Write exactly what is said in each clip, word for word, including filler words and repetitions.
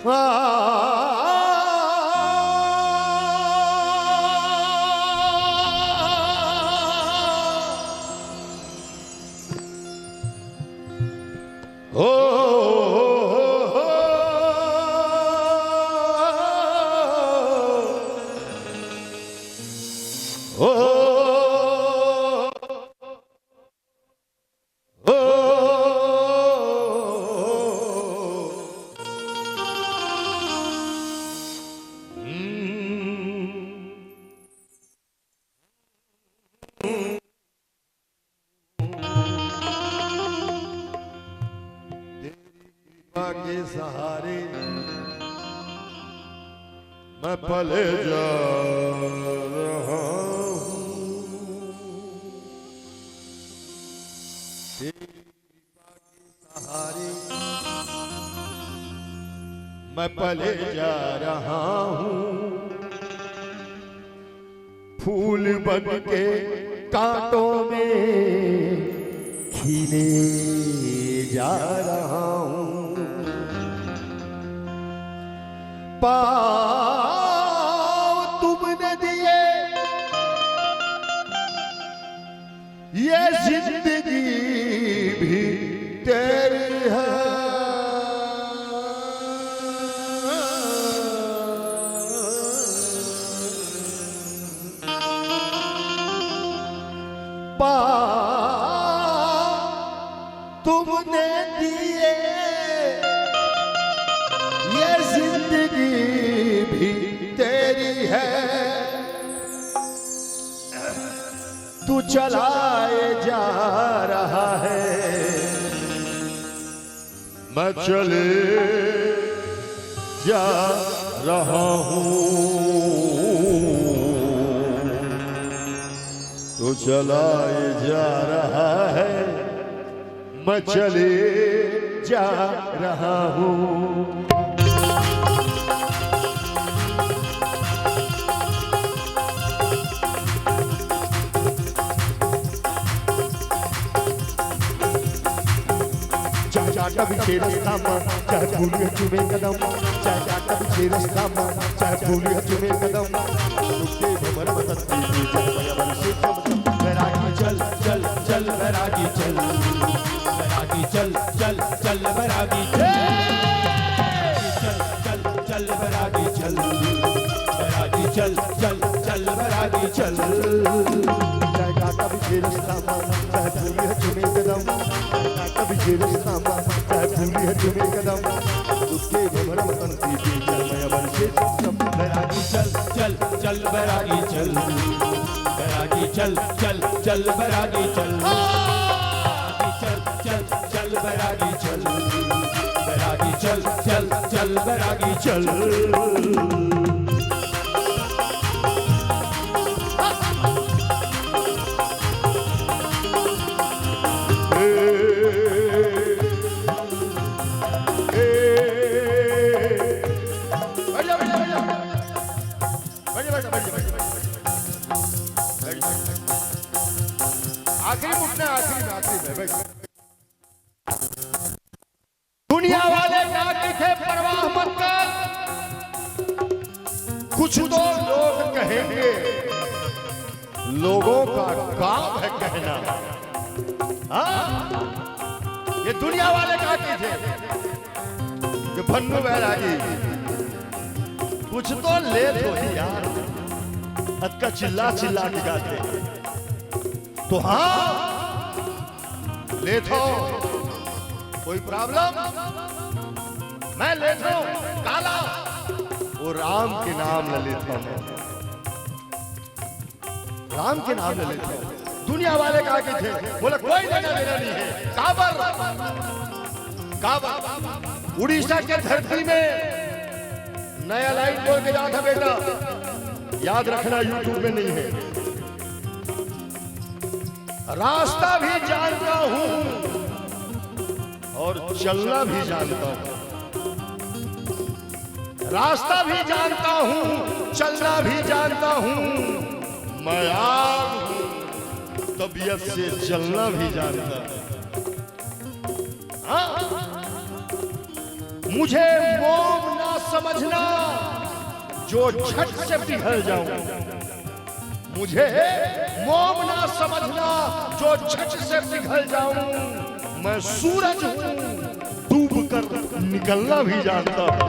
कृपा के सहारे मैं पले जा रहा हूँ। तेरी कृपा के सहारे मैं पले जा रहा हूँ। फूल बन के कांटों में खिले जा रहा हूँ। पाँव तुमने दिए, ये जिंदगी भी तेरी है। पाँव तुमने दिए, ये जिंदगी भी तेरी है। तू चलाए जा रहा है, मैं चले जा रहा हूँ। तू चलाए जा रहा है, मैं चले जा रहा हूँ। चाहे काटा बिछे रस्ता मा, चाहे फूल चुमे कदम, चाहे काटा बिछे रस्ता मा, चाहे फूल चुमे कदम। रुके भंवर बसंती की चाहे मया बरसे चमचम। बैरागी चल, चल, चल, बैरागी चल। बैरागी चल, चल, चल, बैरागी चल। चल, चल, चल, बैरागी चल। बैरागी चल, चल, चल, बैरागी चल। चाहे काटा बिछे रस्ता मा, चाहे फूल चुमे कदम। चाहे काटा बिछे रस्ता मा, चाहे फूल चुमे कदम। रुके भंवर बसंती की चाहे मया बरसे चमचम। बैरागी चल, चल, चल, बैरागी चल। बैरागी चल, चल, चल, बैरागी चल। बैरागी चल, चल, चल, बैरागी चल। बैरागी चल, चल, चल, बैरागी चल। ए, ए, बढ़िया, बढ़िया, बढ़िया। बढ़िया, बढ़िया, बढ़िया, बढ़िया, बढ़िया। बढ़िया, बढ़िया। आखिरी मुखड़ा, आखिरी में, आखिरी में, बैठ। दुनिया वाले का कथे परवाह मत कर, कुछ तो लोग कहेंगे, लोगों का काम है कहना। हाँ, ये दुनिया वाले का कथे, ये भन्नू बैरागी, कुछ तो लेथो ही यार, अतका चिल्ला चिल्ला के गाथे। तो हाँ, लेथो, कोई problem? मैं लेथो, काला, वो राम के नाम ला लेथो मैं, राम के नाम ला लेथो। दुनिया वाले का कथे, बोला कोई लेना देना नहीं है। काबर, काबर, उड़ीसा के धरती में नया line बोल के जाथा बेटा, याद रखना, YouTube में नहीं है। रास्ता भी जानता हूँ और चलना भी जानता हूँ। रास्ता भी जानता हूँ, चलना भी जानता हूँ। मैं आग हूँ, तबीयत से जलना भी जानता हूँ। हाँ? मुझे मोम ना समझना जो झट से पिघल जाऊं। मुझे मोम ना समझना जो झट से पिघल जाऊं। मैं सूरज हूं, डूब कर निकलना भी जानता हूं।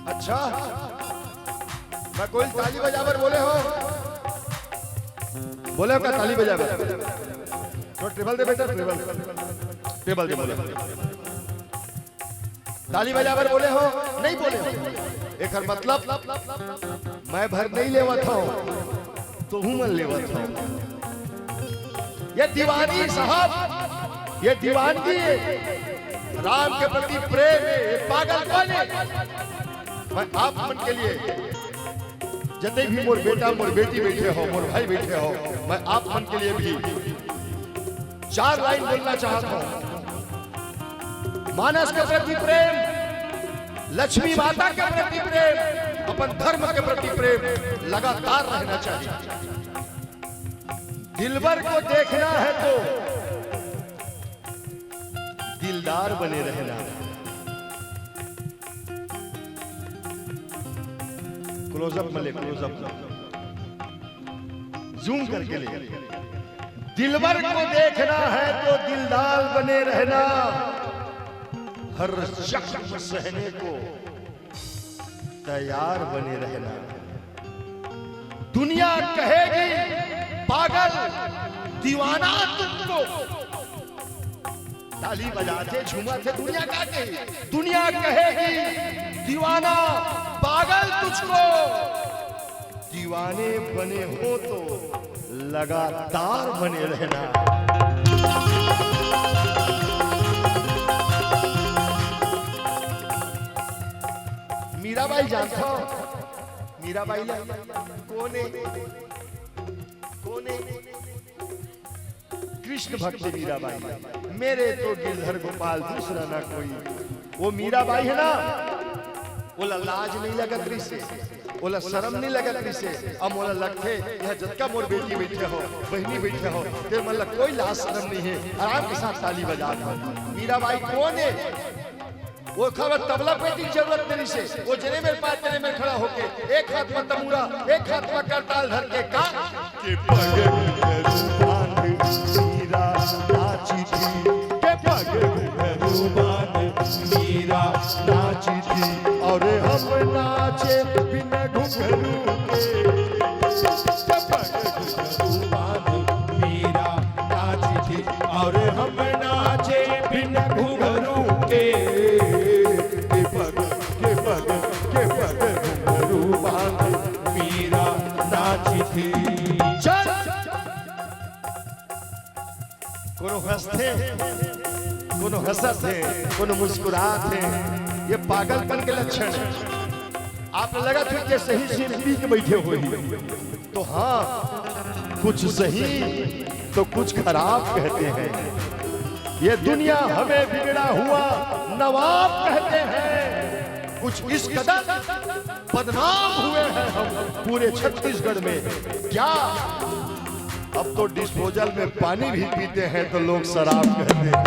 अच्छा, मैं कोई ताली बजाबर बोले हो? बोले हो का ताली बजाबर? तो टेबल दे बेटा, टेबल, टेबल दे बोले। ताली बजाबर बोले हो, नहीं बोले हो। एकर मतलब मैं भर नहीं लेवत हूं, तो हूं मन लेवत हूं। ये दीवानी साहब, ये दीवानगी, राम के प्रति प्रेम है, ये पागलपन है। मैं आप मन के लिए, जते भी मोर बेटा, मोर बेटी बैठे हो, मोर भाई बैठे हो, मैं आप मन के लिए भी चार लाइन बोलना चाहता हूं। मानस के प्रति प्रेम, लक्ष्मी माता के प्रति प्रेम, अपन धर्म के प्रति प्रेम लगातार रहना चाहिए। दिलबर को देखना है तो दिलदार बने रहना। क्लोजअप में ले, क्लोजअप, जूम करके ले। दिलबर को देखना है तो दिलदार बने रहना, हर जख्म सहने को तैयार बने रहना। दुनिया कहेगी पागल दीवाना तुमको। ताली बजाथे, झूमथे, दुनिया का कही? दुनिया कहेगी दीवाना पागल तुझको। दीवाने बने हो तो लगातार बने रहना। मीराबाई जानता हो? मीराबाई ला कोन हे? कोन हे? कृष्ण भक्त मीराबाई, मेरे तो गिरधर गोपाल दूसरा ना कोई। वो मीराबाई हे ना, ओला लाज नहीं लगत रहिसे, ओला शरम नहीं लगत रहिसे। अब मोला लगथे, यहां जतका मोर बेटी बैठे हो, बहिनी बैठे हो, ते मन ला कोई लाज शरम नहीं हे। आराम के साथ ताली बजा दो। मीराबाई कोन हे? ओखर बर तबला पेटी के जरूरत नइ रिहिसे। वो जेने मेर पाय तेने मेर खड़ा होके एक हाथ म तमूरा, एक हाथ म करताल धर के का के पग घुंघरू बांध मीरा नाची थी, के पग घुंघरू बांध मीरा नाची थी, और हम नाचे बिन घुंघरू के। के पग घुंघरू बांध मीरा नाची थी, और हम नाचे बिन घुंघरू के। के पग, के पग, के पग घुंघरू बांध मीरा नाची थी। चल। कोनो हंसथे, कोनो हंसत हे, कोनो मुस्कुरात हे। ये पागलपन के लक्षण हे। आप लगत हे कि सही से पी के बैठे होही। तो हाँ, कुछ सही तो कुछ खराब कहते हैं। ये दुनिया हमें बिगड़ा हुआ नवाब कहते हैं। कुछ इस कदर बदनाम हुए हैं हम पूरे छत्तीसगढ़ में। क्या अब तो डिस्पोजल में पानी भी पीते हैं तो लोग शराब कहते हैं।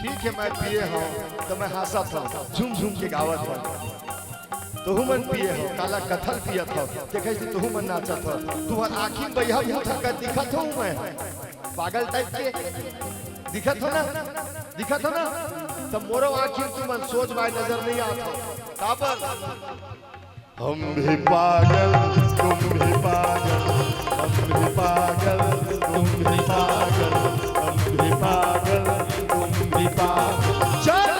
ठीक है, मैं पिए हूँ तो मैं हंसत हूँ, झूम झूम के गावत हूँ। तुहू मन पिए हो, काला कथल पियत हो, देखै से तुहू मन नाचत हो। तुहर आँखी में बइहा भूत हका दिखत हो मैं, पागल टाइप के दिखत हो ना, दिखत हो ना। तब मोरो आँखी में तुमन सोच बाय नजर नहीं आत हो। काबर? हम भी पागल, तुम भी पागल, हम भी पागल, तुम भी पागल, हम भी पागल, तुम भी पागल। चल,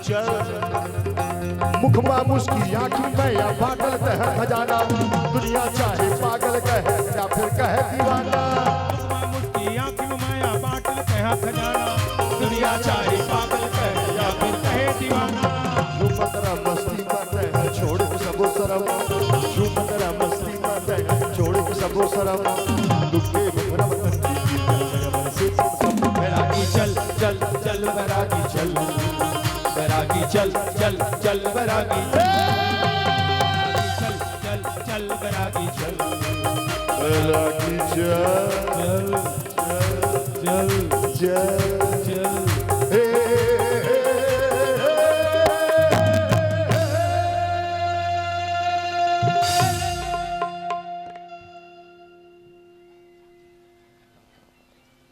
चल। मुखमा मुस्की आँखी में या बाटल कहे खजाना, दुनिया चाहे पागल कहे या फिर कहे दीवाना। मुखमा मुस्की आँखी में या बाटल कहे खजाना, दुनिया चाहे पागल कहे या फिर कहे दीवाना। झूमत रह मस्ती में तैं छोड़ सबो शरम, झूमत रह मस्ती में तैं छोड़ सबो शरम। दुख के घुघरा वतन की पीर, कमर से कम। बैरागी चल, चल, चल बैरागी चल, बैरागी चल, चल, चल। चल बरागी चल, चल, चल बरागी चल, बरागी चल, चल, चल, चल, चल। हे, हे, हे, हे, हे।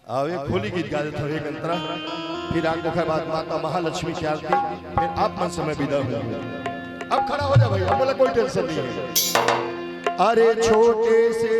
आओ, एक होली गीत गा देथंव, एक अंतरा, फिर आगे ओकर बाद माता महालक्ष्मी के आरती, फिर आप मन से मैं विदा हूँ। अब खड़ा हो जा भाई, अब मोला कोई tension नहीं है। अरे छोटे से